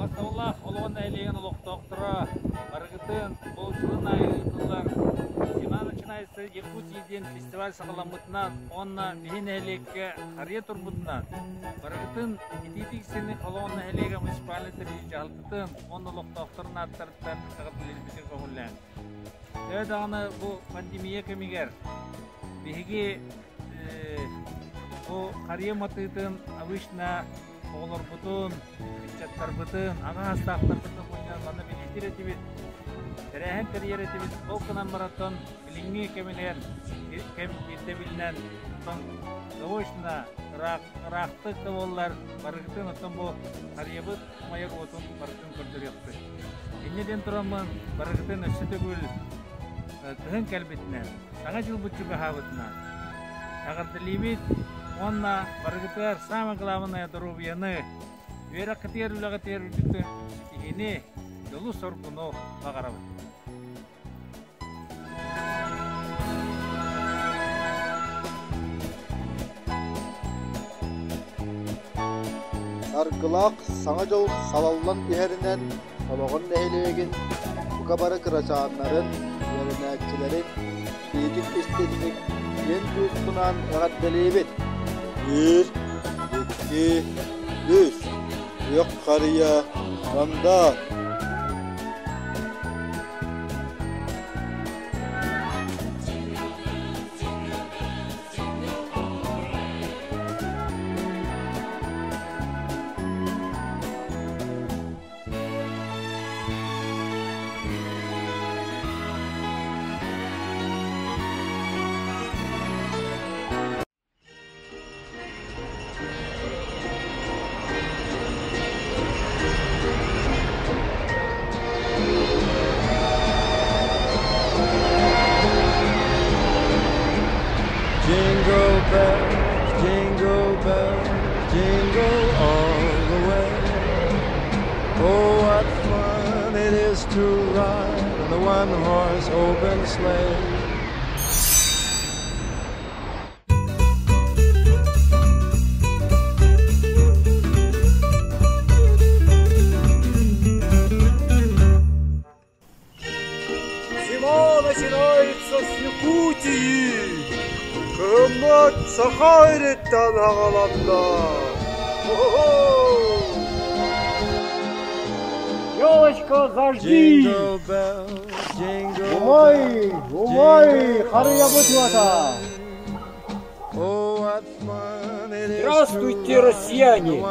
Убастабыллаах олоҕун нэһилиэгин олохтоохторо барыгытын бу сылын аайы ыытыллар Зима начинается Якутии диэн фестиваль саҕаламмытынан уонна биһи нэһилиэккэ харыйа турбутунан барыгытын итиитик сини Холоон нэһилиэгэ муниципальнай тэрилии дьаһалтатын уонна олохтоохторун ааттарыттан эҕэрдэлиирбитин көҥүллээн. Төһө даҕаны бу пандемия кэмигэр биһиги бу харыйа матыытын обычно оҕолорбутун, ыччаттарбытын, аҕа саастаахтарбытын мунньан манна билиитир этибит, тэрээһин тэрийэр этибит. Ол гынан баран билиҥҥи кэминэн, кэм ирдэбилинэн оттон заочно ыраахтык да буоллар барыгытын оттон бу харыйабыт умайар уотун барытын көрдөрүөхпүт. Инньэ диэн тураммын барыгытын өссө төгүл кыһын кэлбитинэн, Саҥа дьылбыт чугаһаабытынан эҕэрдэлиибит уонна барыгытыгар самое главное доруобуйаны, үөрэххитигэр үлэҕитигэр үрдүктүк ситиһиини, дьолу-соргуну баҕарабыт. Саргылаах Саҥа дьыл салаллан иһэринэн Олоҕун нэһилиэгин бука бары кырачааннарын, үөрэнээччилэрин итиитик истинник диэн күүспүнэн эҕэрдэлиибит! Биир, икки, үс, күөх харыйа, мандаар! Jingle bells, jingle bells, jingle all the way. Oh, what fun it is to ride in the one-horse open sleigh. Зима начинается с Якутии. Кыһыммыт Саха ириттэн аҕаланна. Елочка, зажги! Jingle bells, jingle Умай, bells, умай, jingle харыйабыт all the уота! way. Oh, what fun it Здравствуйте, россияне!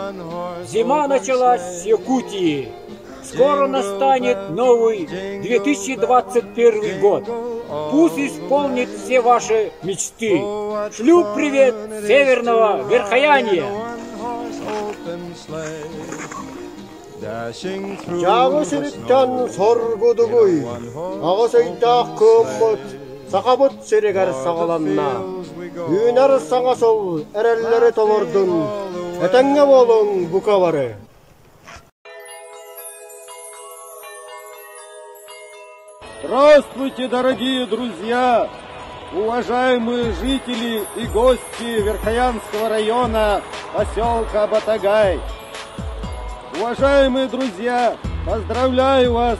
Зима началась с Якутии. Скоро настанет новый 2021 год. Пусть исполнит все ваши мечты. Шлю привет северного Верхояния. Дьааҥы сириттэн соргудугуй, аҕыс ыйдаах кыыммыт Сахабыт сиригэр саҕаланна. Үүнэр саҥа сыл эрэллэри толордун, этэҥҥэ буолуҥ бука бары! Здравствуйте, дорогие друзья, уважаемые жители и гости Верхоянского района поселка Батагай. Уважаемые друзья, поздравляю вас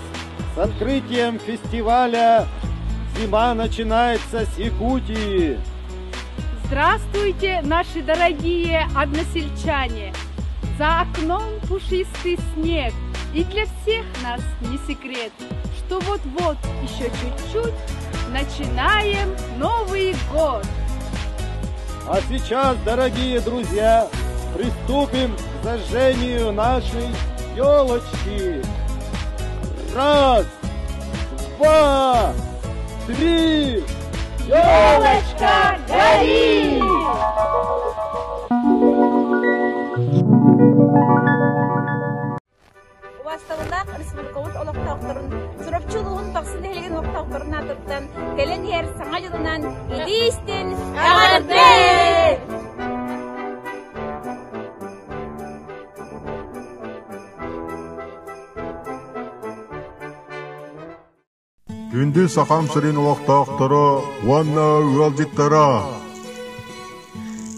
с открытием фестиваля «Зима начинается с Якутии». Здравствуйте, наши дорогие односельчане! За окном пушистый снег, и для всех нас не секрет, что вот-вот еще чуть-чуть начинаем Новый год. А сейчас, дорогие друзья, приступим к зажжению нашей елочки. Раз, два, три! Елочка, гори! Убаастабыллаах республикабыт олохтоохторун Чурапчы улууһун Бахсы нэһилиэгин олохтоохторун аатыттан кэлэн иһэр Саҥа дьылынан итии-истиҥ эҕэрдэ! Күндү Сахам сирин олохтоохторо уонна ыалдьыттара!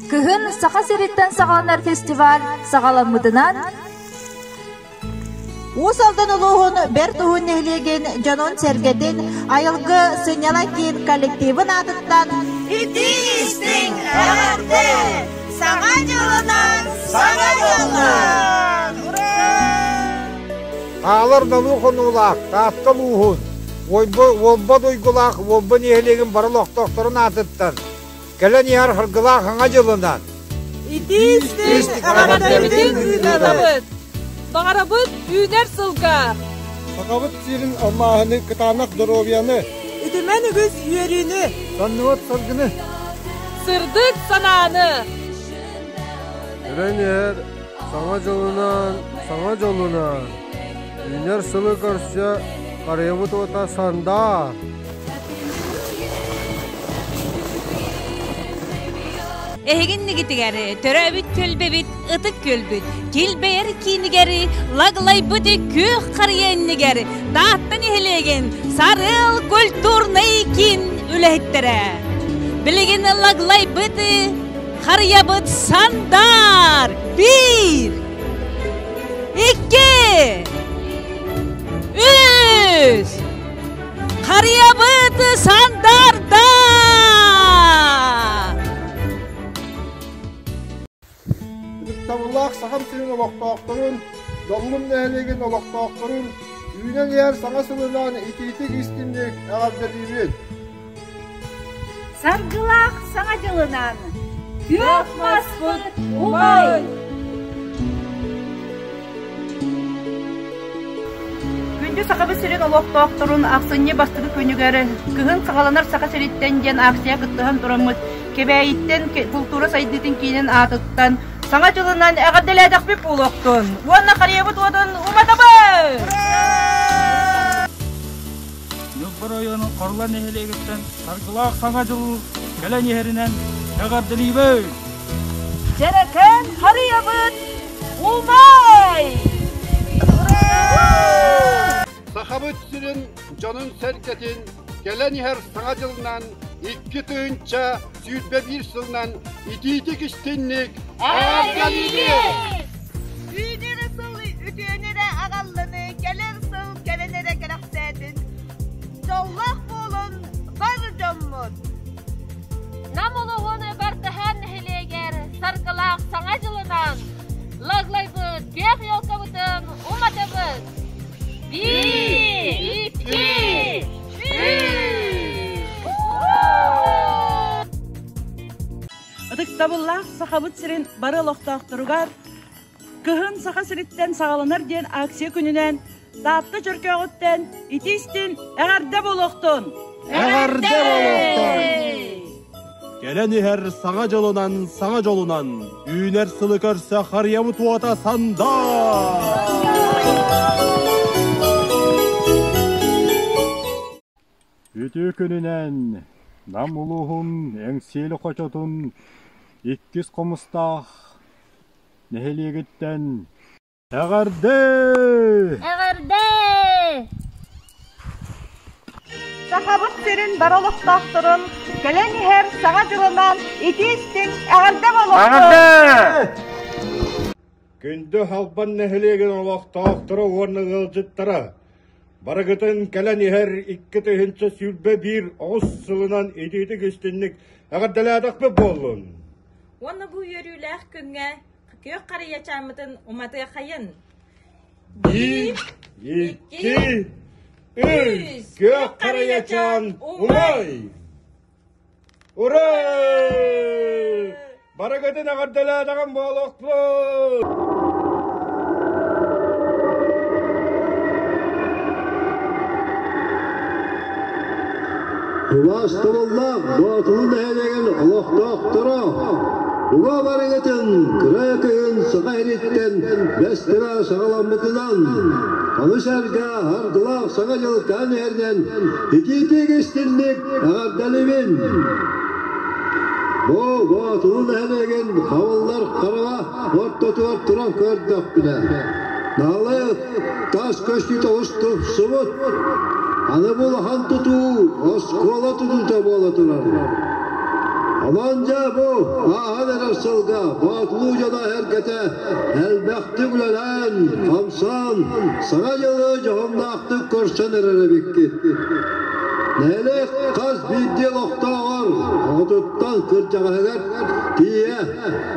Кыһын Саха сириттэн саҕаланар фестиваль саҕаламмытынан Уус Алдан улууһун Бэрт Уһун нэһилиэгин дьонун-сэргэтин айылгы сынньалаҥ киин коллективын аатыттан Итии-истиҥ эҕэрдэ! Саҥа дьылынан саҥа дьоллоох! Хаалар налыы хонуулаах Таатта улууһун Уолба дойгулаах Уолба нэһилиэгин бары олохтоохторун аатыттан кэлэн иһэр Харгылаах Хаҥа дьылынан Итии-истиҥ эҕэрдэбитин ыытабыт! Баҕарабыт үүнэр сылга! Сахабыт сирин алмааһыны кытаанах доруобуйаны Үтүмэн үгүс үөрүүнү Санныбат саргыны Сырдык санааны Кэлэн иһэр Саҥа дьылынан, саҥа дьолунан, үүнэр сылы көрсө харыйабыт уота сандаар! Эһигиннигитигэр төрөөбүт түөлбэбит ытык күөлбүт, килбэйэр киинигэр лаглайбыт күөх харыйа иннигэр Таатта нэһилиэгин Сарыал культурнай киин үлэһиттэрэ. Билигин лаглайбыт Харыйабыт сандаар! Биир! Икки! Үс! Харыйабыт сандаарда! Ытыктабыллаах Сахам сирин олохтоохторун, Доллум нэһилиэгин олохтоохторун үүнэн иһэр саҥа сылынан итиитик истинник эҕэрдэлиибит! Саргылаах Саҥа дьылынан күөх маспыт умай! Күндү Сахабыт сирин олохтоохторун ахсынньы бастакы күнүгэр Кыһын саҕаланар Саха сириттэн диэн акция кыттыһан тураммыт Кэбээйиттэн култуура сайдыытын киинин аатыттан Саҥа дьылынан эҕэрдэлээтэхпит буолуохтун уонна харыйабыт уотун уматабыт! Ньурба оройуонун Хорула нэһилиэгиттэн Саргылаах Саҥа дьыл кэлэн иһэринэн эҕэрдэлиибит! Дьэрэкээн харыйабыт умай! Сахабыт сирин дьонун-сэргэтин кэлэн иһэр Саҥа дьылынан 2021 сылынан итиитик-истинник эҕэрдэлиибит! Үүнэр сыл үтүөнү эрэ аҕаллыны, кэлэр сыл кэлэн эрэ кэрэхсээтин. Дьоллоох буолун бар дьоммут! Нам улууһун Бартыһаан нэһилиэгэр Саргылаах Саҥа дьылынан лаглайбыт күөх елкабытын уматабыт! Биир, икки, үс! Ытыктабыллаах Сахабыт сирин бары олохтоохторугар Кыһын Саха сириттэн саҕаланар диэн акция күнүнэн Таатта Чөркөөҕүттэн итии-истин эҕэрдэ буолуохтун! Эҕэрдэ буолуохтун! Кэлэн иһэр саҥа дьылынан, саҥа дьолунан, үүнэр сылы көрсө харыйабыт уота сандаа! Үтүө күнүнэн Нам улууһун Эҥсиэли хочотун иккис хомустаах нэһилиэгиттэн эҕэрдэ! Эҕэрдэ! Сахабыт сирин бары олохтоохторун кэлэн иһэр Саҥа дьылынан итии-истиҥ эҕэрдэ буолуохтун! Күндү Халбан нэһилиэгин олохтоохторо уонна ыалдьыттара! Барыгытын кэлэн иһэр 2021 оҕус сылынан итиитик истинник эҕэрдэлээтэхпит буоллун! Уонна бу үөрүүлээх күҥҥэ күөх харыйачааммытын уматыахайын! Биир, икки, үс! Күөх харыйачаан умай! Ура! Барыгытын эҕэрдэлээтэҕим буолуохпут! Убаастабыллаах Боотулу нэһилиэгин олохтоохторо, уга барыгытын кыра кыһын Саха сириттэн бэстибээл саҕаламмытынан, ону сэргэ Аргылаах Саҥа дьыл кэлэн иһэринэн итиитик истинник эҕэрдэлиибин! Бу Боотулу нэһилиэгин хабыллар хараҕа ортотугар туран көрдөхпүнэ, Наалайык тас көстүүтэ олус тупсубут. Аны бу улахан тутуу оскуола тутуута буола турар. Онон дьэ бу ааһан эрэр сылга Боотулуу дьоно эргэтэ элбэхтик үлэлээн, хамсаан, Саҥа дьылы дьоһуннаахтык көрсөн эрэр эбиккит. Нэһилиэк хас биирдии олохтооҕор оҕотуттан кырдьаҕаһыгар тиийэ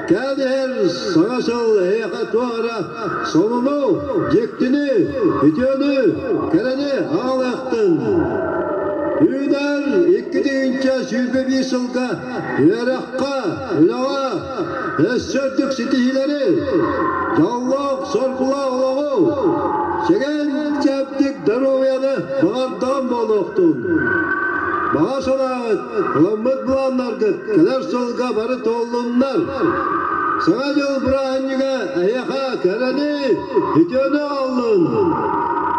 кээн иһэр Саҥа сыл эһиэхэ туох эрэ сонуну, дьиктини, үтүөнү, кэрэни аҕалыахтын. Үүнэр 2021 сылга үөрэххэ, үлэҕэ өссө үрдүк ситиһиилэри, дьоллоох, соргулаах олоҕу, чэгиэн-чэбдик доруобуйаны баҕардаҕым буолуохтун. Баҕа санааҕыт, ылыммыт былааннаргыт кэлэр сылга бары туоллуннар. Саҥа дьыл бырааһынньыга эһиэхэ кэрэни, үтүөнү аҕаллын!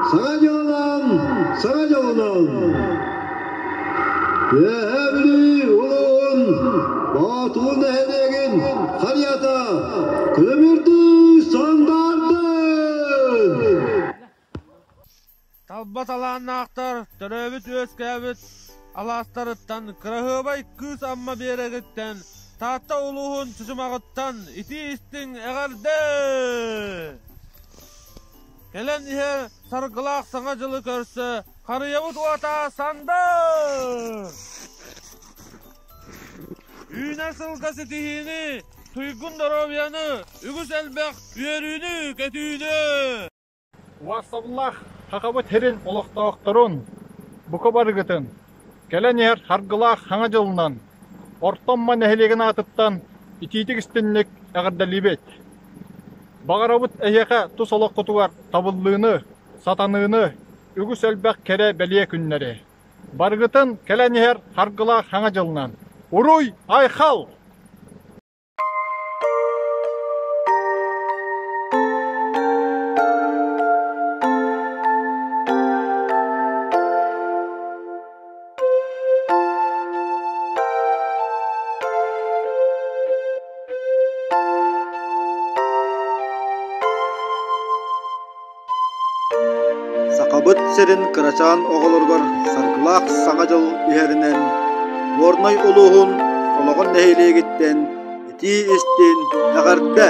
Саҥа дьылынан, саҥа дьолунан! Үөһээ Бүлүү улууһун Боотулу нэһилиэгин харыйата күлүмүрдүү сандаардын! Талба талааннаахтар төрөөбүт-үөскээбит алаастарыттан кыраһыабай кыыс Амма биэрэгиттэн Таатта улууһун Чычымаҕыттан итии-истиҥ эҕэрдэ! Кэлэн иһэр саргылаах Саҥа дьылы көрсө Харыйабыт уота сандал! Үүнэр сылга ситиһиини, туйгун доруобуйаны, үгүс элбэх үөрүүнү-көтүүнү! Убаастабыллаах Хахабыт сирин олохтоохторун, бука барыгытын, кэлэн иһэр Харгылаах Саҥа дьылынан, Орто Амма нэһилиэгин аатыттан итиитик-истинник эҕэрдэлиибит! Баҕарабыт эһиэхэ тус олоххутугар табыллыыны, сатаныыны, үгүс элбэх кэрэ-бэлиэ күннэри. Барыгытын кэлэн иһэр Харгылаах Саҥа дьылынан! Уруй! Айхал! Сахабыт сирин кырачаан оҕолоругар саргылаах Саҥа дьыл иһэринэн Горнай улууһун Солоҕон нэһилиэгиттэн итии-истиҥ эҕэрдэ!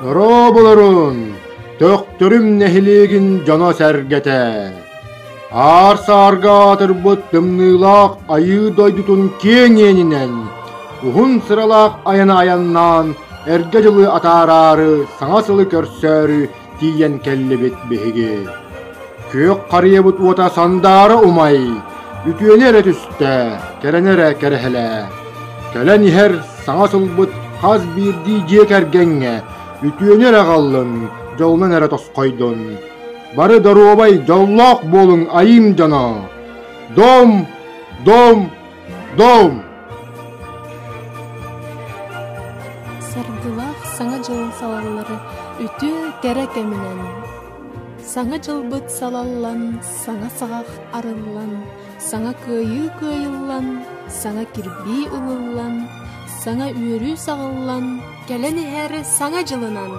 Дорооболорун, Төхтөрүм нэһилиэгин дьоно-сэргэтэ! Аар-саарга аатырбыт тымныылаах Айыы дойдутун киэҥ иэнинэн, уһун сыралаах айаны айаннаан, эргэ дьылы атаараары, саҥа сылы көрсөөрү тиийэн кэллибит биһиги. Күөх харыйабыт уота сандаара умай, үтүөнү эрэ түстэ, кэрэни эрэ кэрэһэлээ. Кэлэн иһэр саҥа сылбыт хас биирдии дьиэ кэргэҥҥэ үтүөнү эрэ аҕаллын, дьолунан эрэ тосхойдун. Бары доруобай, дьоллоох буолуҥ айыым дьоно! Дом! Дом! Дом! Саргылаах Саҥа дьыл салаллары үтүө кэрэ кэминэн Саҥа дьылбыт салаллан, саҥа саҕах арыллан, саҥа кыайыы кыайыллан, саҥа кирбии ылыллан, саҥа үөрүү саҕыллан, кэлэн иһэр Саҥа дьылынан!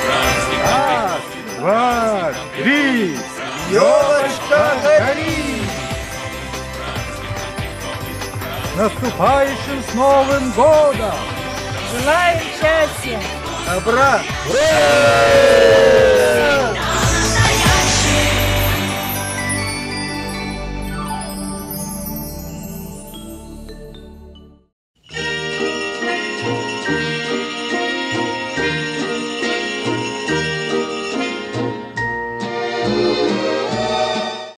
Раз, два, три! Елочка, гори! Наступающим с Новым годом! Желаем счастья! Добра! Ура!